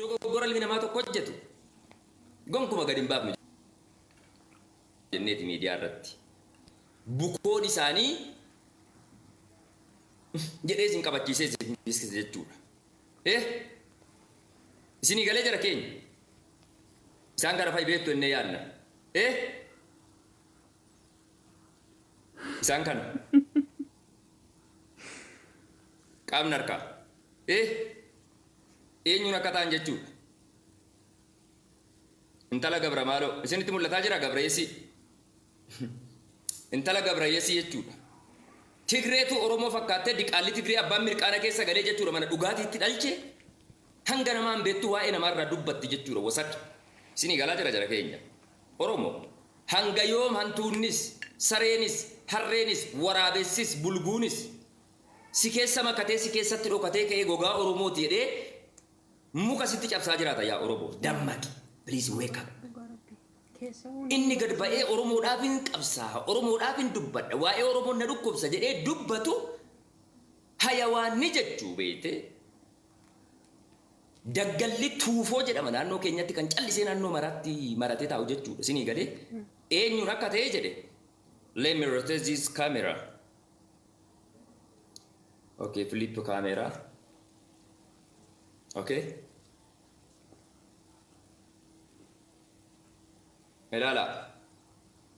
Dogoggora ilmi namaa tokko hojjetu gonkuma gad hin baafnu jenneeti miidiyaa irratti. Bukoon isaanii jedhee isin qabachiisee isin beeksise jechuudha. Eh! Isinii galee jara keenya. Isaan kana fa'i beektu jennee yaadna. Eh! Isaan kana. Qaamni harkaa. Eh! Eenyuun akka ta'an jechuudha. Intala Gabra maaloo isinitti mul'ataa jira Gabrayeessii. Intala Gabrayeessii jechuudha. Tigreetu Oromoo fakkaattee diqaalli Tigree abbaan mirqaana keessa galee jechuudha mana dhugaatiitti dhalche hanga namaan beektu waa'ee namaarraa dubbatti jechuudha wasakki. Isinii galaa jira jara keenya. Oromoo hanga yoom hantuunnis, sareenis, harreenis, waraabessis, bulguunis si keessa makatee si keessatti dhokatee ka'ee gogaa Oromooti jedhee muka sitti cabsaa jiraata yaa Oromoo dammaqi please wake up. Dhugaa rabbi. Keessa Inni gad ba'ee Oromoodhaaf hin qabsaa'a, Oromoodhaaf hin dubbadha, waa'ee Oromoon na dhukkubsa jedhee dubbatu hayawaanni jechuu beekte. Daggalli tuufoo jedhama naannoo keenyatti kan callisee naannoo maraatti maratee taa'u jechuudha. Isinii galee eenyuun akka ta'e jedhe. Let me rotate this camera. Okay, flip camera. Okay. Ilaala.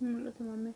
Mul'atu mammee.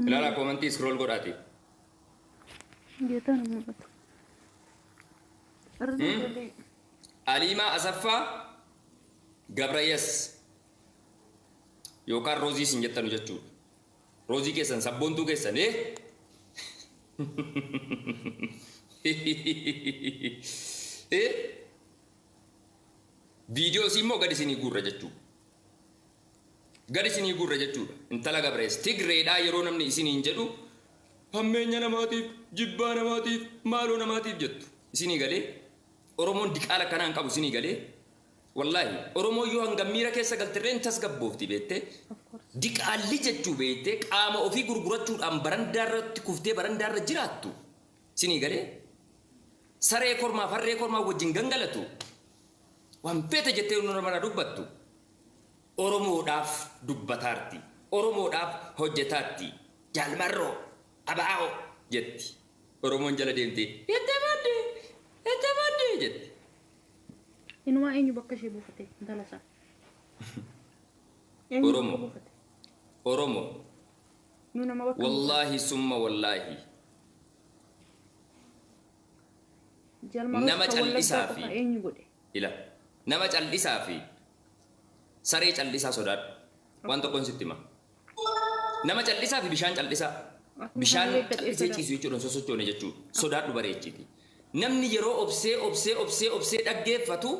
Ilaala koomantii scroll godhaati. Geetaan mul'atu. Irra deebi'ee. Aliimaa Asaffaa Gabrayes yookaan Roozii isin jettanu jechuudha. Roozii keessan sabboontuu keessan eh? Eh? Viidiyoo isii immoo gad isinii guurra jechuudha. Gad isinii guurra jechuudha. Intala Gabrayes Tigreedhaa yeroo namni isiniin jedhu hammeenya namaatiif, jibbaa namaatiif, maaloo namaatiif jettu. Isinii galee Oromoon diqaala akkanaa hin qabu isinii galee. Wallaahi Oromoon yoo hangam miira keessa galterree hin tasgabboofti beektee. Of course. Diqaalli jechuu beektee qaama ofii gurgurachuudhaan barandaa irratti kuftee barandaa irra jiraattu. Isinii galee saree kormaa farree kormaa wajjin gangalatu. Waan feete jettee nama mana dubbattu. Oromoodhaaf dubbataarti. Oromoodhaaf hojjetaatti. Jaalmarroo abaa'oo jetti. Oromoon jala deemtee itti badde itti badde jetti. Inumaa eenyu bakka ishee buufate intala isaa? Eenyu bakka Oromoo. buufate? Oromoo. Nu nama bakka buufate. Wallaahi summa wallaahi. Jalmaroos Nama kan Wallaggaa cal'isaa qofa fi eenyu godhe? ila nama cal'isaa fi saree cal'isaa sodaadhu. Waan tokkoon sitti hima. Nama cal'isaa fi bishaan cal'isaa. Akkuma Bishaan kana beekta cal'isee dheessadha. ciisu jechuudha hin sosochoone jechuudha. Sodaadhu bareechiti. Namni yeroo obsee obsee obsee obsee dhaggeeffatu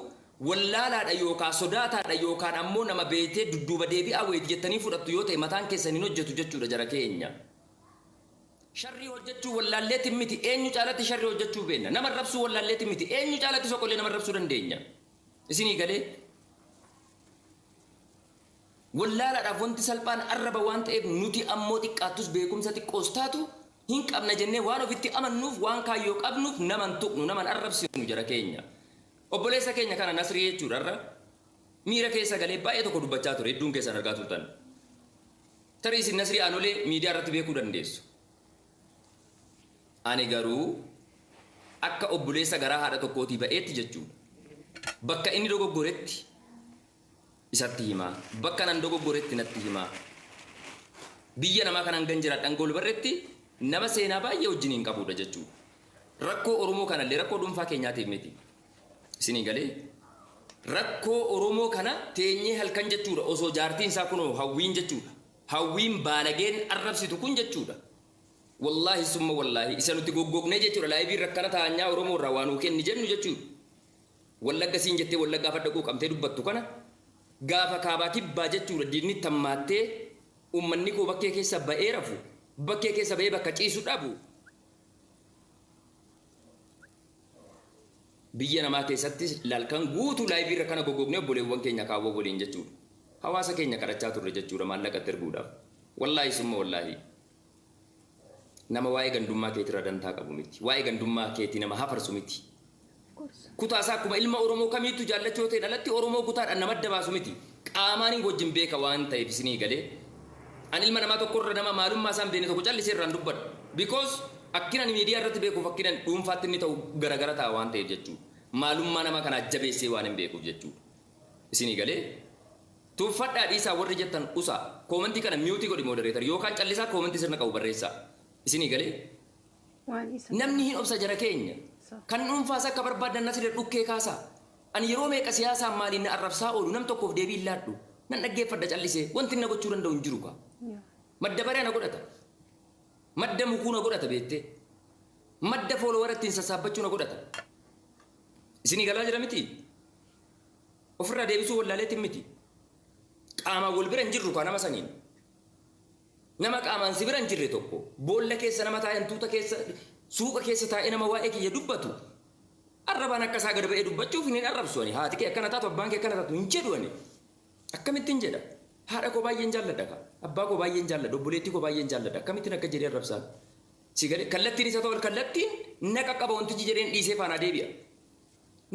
wallaalaadha yookaan sodaataadha yookaan ammoo nama beektee dudduuba deebi'aa wayiiti jettanii fudhattu yoo ta'e mataan keessan hin hojjetu jechuudha jara keenya. Sharrii hojjechuu wallaalleetiin miti eenyu caalatti sharrii hojjechuu beekna. Nama arrabsuu wallaalleetiin miti eenyu caalatti soqollee nama arrabsuu dandeenya. Isinii galee wallaalaadhaaf wanti salphaan arraba waan ta'eef nuti ammoo xiqqaattus beekumsa xiqqoos taatu hin qabna jennee waan ofitti amannuuf waan kaayyoo qabnuuf nama hin tuqnu nama hin arrabsinu jara keenya. Obboleessa keenya kana Nasrii jechuudha irra miira keessa galee baay'ee tokko dubbachaa ture hedduun keessan argaa turtan. Tarii isin Nasrii Aanolee miidiyaa irratti beekuu dandeessu. Ani garuu akka obboleessa garaa haadha tokkootii ba'eetti jechuudha. Bakka inni dogoggoretti isatti himaa. Bakka nan dogoggoretti natti himaa. Biyya namaa kan hangan jiraadhe hanga ol barretti nama seenaa baay'ee wajjin hin qabudha jechuudha. Rakkoo Oromoo kanallee rakkoo dhuunfaa keenyaatiif miti. Isinii galee rakkoo Oromoo kana teenyee halkan jechuudha osoo jaartiin isaa kunoo hawwiin jechuudha. Hawwiin baalageen arrabsitu kun jechuudha. Wallaahi summa wallaahi isa nuti goggognee jechuudha laayiviin rakkana taanyaa Oromoo irraa waa nuu kenni jennu jechuudha. Wallagga siin jettee Wallaggaaf adda quuqamtee dubbattu kana gaafa kaabaa kibbaa jechuudha diinni tammaattee uummanni koo bakkee keessa ba'ee rafu bakkee keessa ba'ee bakka ciisu dhabu biyya namaa keessatti lalkan guutuu laayivii irra kana goggognee obboleewwan keenya kaawwan waliin jechuudha. Hawaasa keenya kadhachaa turre jechuudha maallaqa itti erguudhaaf. Wallaahi summa wallaahi. Nama waa'ee gandummaa keetirra dantaa qabu miti. Waa'ee gandummaa keetii nama hafarsu miti. Of course. Kutaa isaa akkuma ilma Oromoo kamiitu jaallachuu ta'e dhalatti Oromoo kutaadhaan nama adda baasu miti. Qaamaan hin wajjin beeka waan ta'eef isinii galee. Ani ilma namaa tokkorra nama maalummaa isaan beekne tokko callisee irraan dubbadhu. Because akkin ani miidiyaa irratti beekuuf akkin ani dhuunfaatti inni ta'u garagara ta'a waan ta'eef jechuudha. Maalummaa nama kanaa jabeessee waan hin beekuuf jechuudha. Isinii galee. Tuuffadhaa, dhiisaa warri jettan usaa. Comment kana mute godhi, moderator, yookaan callisaa comment sirna qabu barreessaa. Isinii galee. Waan isa. Namni hin obsa, jara keenya. Kan dhuunfaas akka barbaadan nasirra dhukkee kaasaa. Ani yeroo meeqa siyaasaan maaliin na arrabsaa oolu, nam tokkoof deebii hin laadhu. Nan dhaggeeffadha callisee, wanti na gochuu danda'u hin jiru kaa. Madda baree na godhata. Madda mukuu na godhata beektee. Madda follower ittiin sassaabbachuu na godhata. Isinii galaa jira miti? Ofirraa deebisuu wallaaleetiin miti. Qaamaan wal bira hin jirru kaa nama saniin. Nama qaamaan si bira hin jirre tokko boolla keessa nama taa'e, hantuuta keessa, suuqa keessa taa'ee nama waa'ee kiyya dubbatu arrabaan akka isaa gad ba'ee dubbachuuf hin arrabsu ani. Haati kee akkana taatu, abbaan kee akkana taatu hin jedhu ani. Akkamittiin jedha? Haadha koo baay'een jaalladha kaa. Abbaa koo baay'een jaalladha. Obboleettii koo baay'een jaalladha. Akkamittiin akka jedhee arrabsaan? Si galee kallattiin isa ta'u kallattiin na qaqqaba wantichi jedheen dhiisee faanaa deebi'a.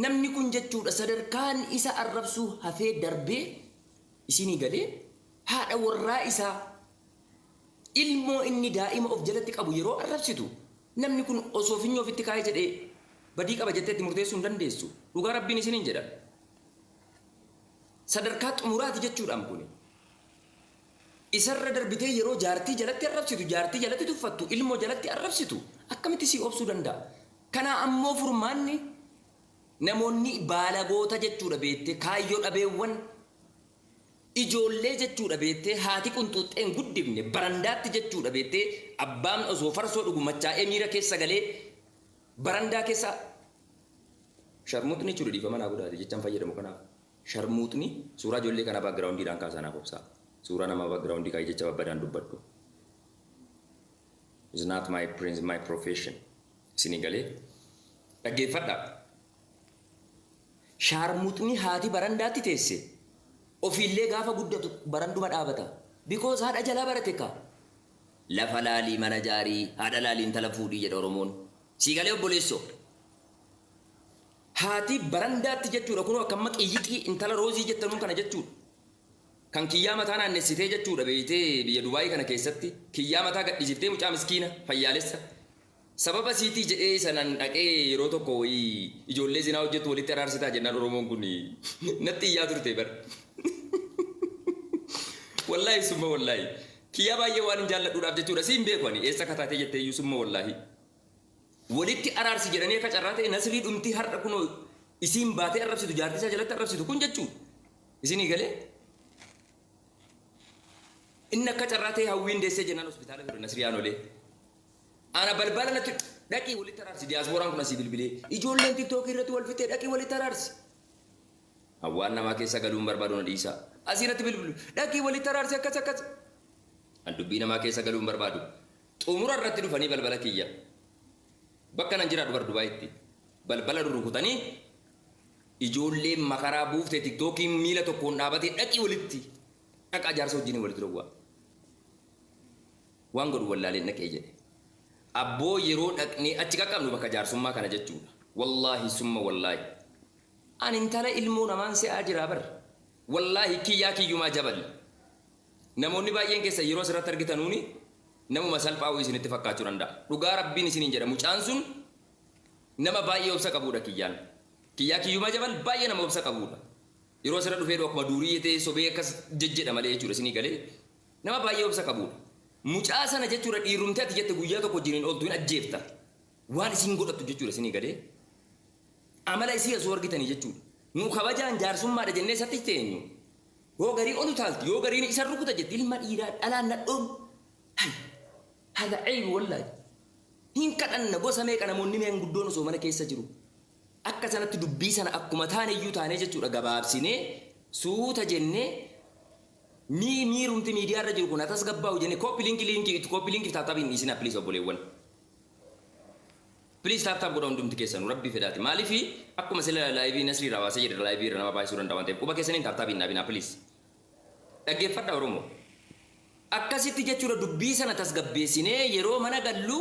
Namni kun jechuudha sadarkaan isa arrabsuu hafee darbee, isinii galee, haadha warraa isaa, ilmoo inni daa'ima of jalatti qabu yeroo arrabsitu, namni kun osoo finyoo ofitti kaa'ee jedhee badii qaba jettee itti murteessuu hin dandeessu. Dhugaa Rabbiin isiniin jedha. Sadarkaa xumuraati jechuudhaan kuni. Isarra darbitee yeroo jaartii jalatti arrabsitu, jaartii jalatti tuffattu, ilmoo jalatti arrabsitu, akkamitti si obsuu danda'a? Kanaa ammoo furmaanni namoonni baalagoota jechuudha beektee, kaayyoo dhabeewwan ijoollee jechuudha beektee, haati qunxuuxxeen guddifne barandaatti jechuudha beektee, abbaan osoo farsoo dhugu machaa'ee miira keessa galee barandaa keessa sharmuuxni jechuudha, dhiifama naa godhaate jechaan fayyadamu. Kanaaf sharmuuxni suuraa ijoollee kanaa backgroundiidhaan kaasanaaf obsaa, suuraa namaa background kaa'ee jecha babbadaan dubbadhu. Is not my prince, my profession. Isinii galee, dhaggeeffadhaa. Shaarmuxni haati barandaatti teesse ofiillee gaafa guddatu baranduma dhaabata. Because haadha jalaa barate ka. Lafa laalii mana jaarii, haadha laalii intala fuudhii jedha Oromoon. Sii galee, obboleessoo? Haati barandaatti jechuudha kunoo akka amma qiyyixii intala roozii jettanuun kana jechuudha. Kan kiyyaa mataa naannessitee jechuudha beeytee, biyya Dubaayii kana keessatti kiyyaa mataa gadhiisiftee, mucaa miskiina fayyaalessa. Sababa siitii jedhee sanan dhaqee yeroo tokko wayii ijoollee zinaa hojjettu walitti araarsitaa jennaan Oromoon kun natti iyyaa turte bar. Wallaahi summa wallaahi. Kiyyaa baay'ee waan hin jaalladhuudhaaf jechuudha. Siin beeku ani eessa akka taatee jettee iyyuu, summa wallaahi. Walitti araarsi jedhanii akka carraa ta'e Nasrii dhumti har'a kunoo isiin baatee arrabsitu, jaartii isaa jalatti arrabsitu kun jechuudha. Isinii galee? Inni akka carraa ta'e hawwiin deessee jennaan hospitaala ture Nasrii Aanolee. Ana balbala natti dhaqii walitti araarsi, diyaaspooraan kun asii bilbilee ijoolleen TikTokii irratti wal fixee dhaqii walitti araarsi. Hawwaan namaa keessa galuun barbaadu na dhiisaa. Asii irratti bilbilu, dhaqii walitti araarsi, akkas akkas. An dubbii namaa keessa galuun barbaadu. Xumura irratti dhufanii balbala kiyya. Bakka nan jiraadhu bar Dubaayitti. Balbala rurrukutanii ijoolleen makaraa buufte, TikTokiin miila tokkoon dhaabatee dhaqii walitti dhaqaa jaarsa wajjin walitti dhowwaa. Waan godhu wallaaleen dhaqee jedhe. Abboo, yeroo dhaqnee achi qaqqabnu bakka jaarsummaa kana jechuudha. Wallaahi summa wallaahi. Ani intala ilmoo namaan se'aa jira bar. Wallaahi kiyyaa kiyyumaa jabal. Namoonni baay'een keessa yeroo asirratti argitanuuni namuma salphaa wayii isinitti fakkaachuu danda'a. Dhugaa Rabbiin isiniin jedha, mucaan sun nama baay'ee obsa qabuudha kiyyaan. Kiyyaa kiyyumaa jabal baay'ee nama obsa qabuudha. Yeroo asirra dhufee akkuma durii ta'ee sobee akkas jejjedha malee jechuudha, isinii galee, nama baay'ee obsa qabuudha. Mucaa sana jechuudha dhiirumti ati jette guyyaa tokko wajjin hin ooltu, hin ajjeefta. Waan isin godhattu jechuudha, isinii galee. Amala isii osoo argitanii jechuudha. Nu kabajaan jaarsummaadha jennee isatti teenyu. Yoo garii olu taalti, yoo gariin isa rukuta jetti, ilma dhiiraa dhalaan nadhoon. Hay! Haga ceebu wallaahi. Hin kadhanna gosa meeqa namoonni meeqan guddoon osoo mana keessa jiru. Akka sanatti dubbii sana akkuma taane iyyuu taanee jechuudha gabaabsinee suuta jennee miirumti miidiyaa irra jiru kun atas gabbaa'u jennee copy link link copy link tap tap hin dhiisinaa, please, obboleewwan. Please, tap tap godha hundumti keessanuu Rabbii fedhaati. Maaliifi akkuma sila live Nasrii irraa baasee jedhe, live irra nama baay'isuu danda'a waan ta'eef quba keessaniin tap tap hin dhaabinaa, please. Dhaggeeffadha, Oromoo. Akkasitti jechuudha dubbii sana tasgabbeessinee yeroo mana gallu,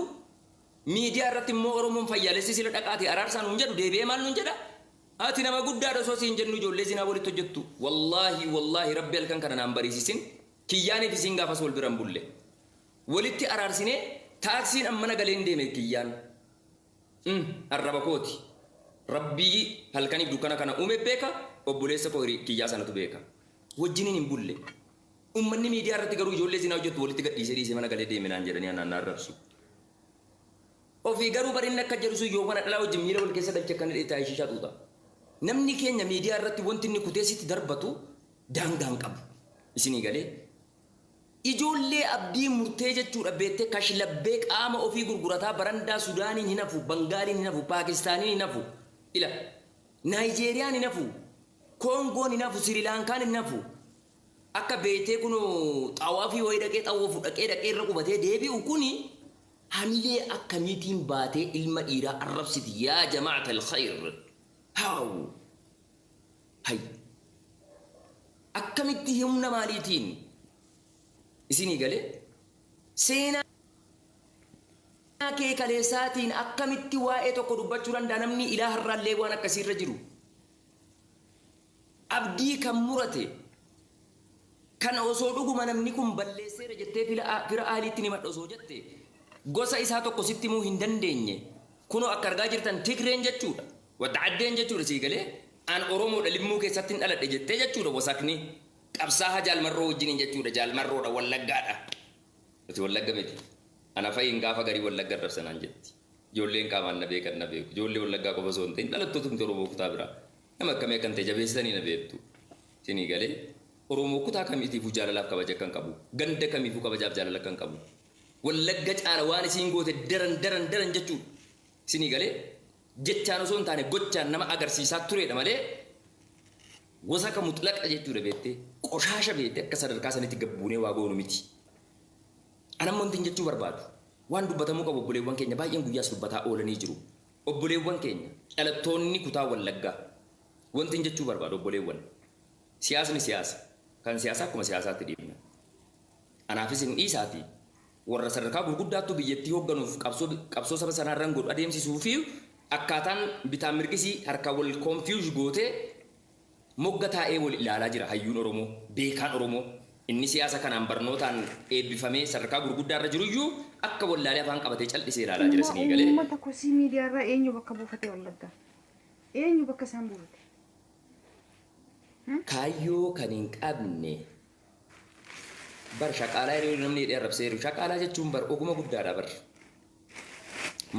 miidiyaa irratti immoo Oromoon fayyaalessi sila dhaqaati araarsaa nuun jedhu deebi'ee maal nuun jedha? Ati nama guddaadha osoo siin jennu ijoollee zinaa walitti hojjettu. Wallaahi, wallaahi, Rabbi halkan kana naan bariisisin, kiyyaaniif isiin gaafas wal bira hin bulle. Walitti araarsinee taaksiin an mana galeen deeme kiyyaan. Arraba kooti. Rabbii halkaniif dukkana kana uume beeka, obboleessa koo kiyyaa sanatu beeka. Wajjiniin hin bulle. Ummanni miidiyaa irratti garuu ijoollee zinaa hojjettu walitti gadhiisee dhiisee mana galee deeme naan jedhanii anaan na arrabsu. Ofii garuu bar inni akka jedhu sun yoo mana dhalaa wajjin miila wal keessa galche akkana jedhee taa'ee shishaa xuuxa. Namni keenya miidiyaa irratti wanti inni kutee sitti darbatu daangaa hin qabu. Isinii galee? Ijoollee abdii murtee jechuudha beektee kashlabbee qaama ofii gurgurataa barandaa Sudaaniin hin hafu, Bangaaliin hin hafu, Paakistaaniin hin hafu, ila Naayijeeriyaan hin hafu, Koongoon hin hafu, Sirilaankaan hin hafu. Akka beektee kunoo xawaafii wayii dhaqee xawwafu dhaqee dhaqee irra qubatee deebi'u kuni hamilee akkamiitiin baatee ilma dhiiraa arrabsiti yaa jamaata alkhayr? How? Hay. Akkamitti, humna maaliitiin isinii galee? Seenaa kee kaleessaatiin akkamitti waa'ee tokko dubbachuu danda'a namni ilaa har'aallee waan akkasiirra jiru? Abdii kan murate kan osoo dhuguma namni kun balleesseera jettee fira ahliitti ni madha osoo jette gosa isaa tokko sitti himuu hin dandeenye. Kunoo akka argaa jirtan Tigreen jechuudha. Wadda jechuudha, sii galee? An Oromoodha, Limmuu keessatti hin dhaladhe jettee jechuudha. Wasakni qabsaaha Jaalmarroo wajjiniin jechuudha, Jaalmarroodha, Wallaggaadha. Nuti Wallagga miti. Ana fa'iin gaafa garii Wallagga arrabsanaan jetti. Ijoolleen qaamaan na beekan na beeku. Ijoollee Wallaggaa qofa osoo hin ta'in dhalattoota miti Oromoo kutaa biraa. Nama akkamii akkan ta'e jabeessitanii na beektu. Isinii galee? Oromoo kutaa kamiitiifuu jaalalaaf kabaja akkan qabu. Ganda kamiifuu kabajaaf jaalala akkan qabu. Wallagga caala waan isiin goote daran daran daran jechuudha. Isinii galee? Jechaan osoo hin taane gochaan nama agarsiisaa turedha malee wasaka mutlaqa jechuudha beektee. Qoshaasha beektee akka sadarkaa sanitti gabbuunee waa goonu miti. Anammoo wanti jechuu barbaadu, waan dubbatamuu qabu obboleewwan keenya baay'een guyyaas dubbataa oolanii jiru. Obboleewwan keenya dhalattoonni kutaa Wallaggaa, wanti jechuu barbaadu, obboleewwan, siyaasni siyaasa, kan siyaasaa akkuma siyaasaatti dhiibna. Anaafis hin dhiisaati warra sadarkaa gurguddaattuu biyyattii hoogganuuf qabsoo saba sanaa irran godhu adeemsisuu fi akkaataan bitaan mirgisii harkaan wal confuse gootee mogga taa'ee wal ilaalaa jira. Hayyuun Oromoo, beekaan Oromoo, inni siyaasa kanaan barnootaan eebbifamee sadarkaa gurguddaa irra jiruyyuu akka wallaalee afaan qabatee cal'isee ilaalaa jira, isinii galee? Uummata kosii miidiyaarraa eenyu bakka buufate Wallaggaa? Eenyu bakka isaan buufate? Kaayyoo kan hin qabne bar shaqaalaa yeroo namni hidhee arrabseeru, shaqaalaa jechuun bar oguma guddaadha bar.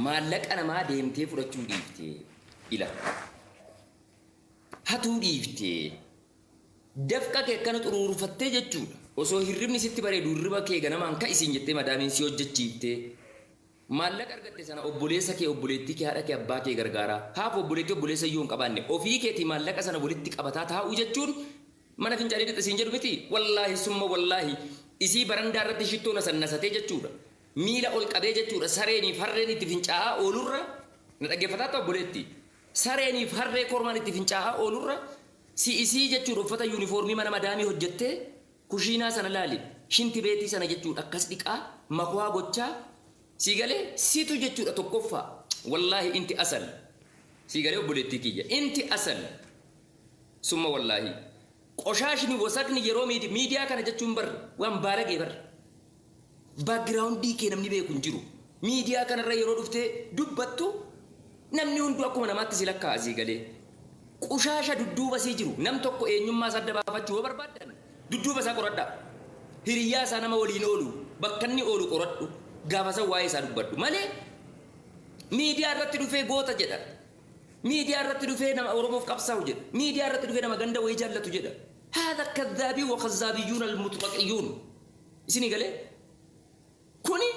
Maallaqa namaa deemtee fudhachuu dhiiftee, ila hatuu dhiiftee, dafqa kee akkana xuruurfattee jechuudha. Osoo hirribni sitti bareedu hirriba kee ganamaan ka'isiin jettee madaamiin si hojjechiiftee maallaqa argatte sana obboleessa kee, obboleettii kee, haadha kee, abbaa kee gargaaraa, haaf obboleettii obboleessa iyyuu hin qabaanne, ofii keetii maallaqa sana walitti qabataa taa'uu jechuun mana fincaanii dhiqxa siin jedhu miti. Wallaahi summa wallaahi, isii barandaa irratti shittoo nasannasatee jechuudha, miila ol qabee jechuudha, sareeniif harreen itti fincaa'aa oolurra, na dhaggeeffataa ta'u obboleetti, sareeniif harree kormaan itti fincaa'aa oolurra si isii jechuudha uffata yuunifoormii mana madaamii hojjettee kushiinaa sana laali, shinti beetii sana jechuudha akkas dhiqaa makwaa gochaa, sii galee? Situ jechuudha tokkoffaa. Wallaahi inti asal, sii galee obboleettii kiyya? Inti asal summa wallaahi qoshaashni wasakni yeroo miidiyaa kana jechuun bar waan baalagee bar backgroundii kee namni beeku hin jiru. Miidiyaa kanarra yeroo dhuftee dubbattu namni hunduu akkuma namaatti si lakkaa'a, sii galee? Qushaasha dudduuba sii jiru, nam tokko eenyummaa isaa adda baafachuu yoo barbaaddan dudduuba isaa qoradhaa. Hiriyyaa isaa, nama waliin oolu, bakka inni oolu qoradhu. Gaafa san waa'ee isaa dubbadhu malee miidiyaa irratti dhufee goota jedha, miidiyaa irratti dhufee nama Oromoof qabsaa'u jedha, miidiyaa irratti dhufee nama ganda wayii jaallatu jedha. Haadha kazzaabii wa kazzaabiyyuun almutlaqiyyuun, isinii galee? Kuni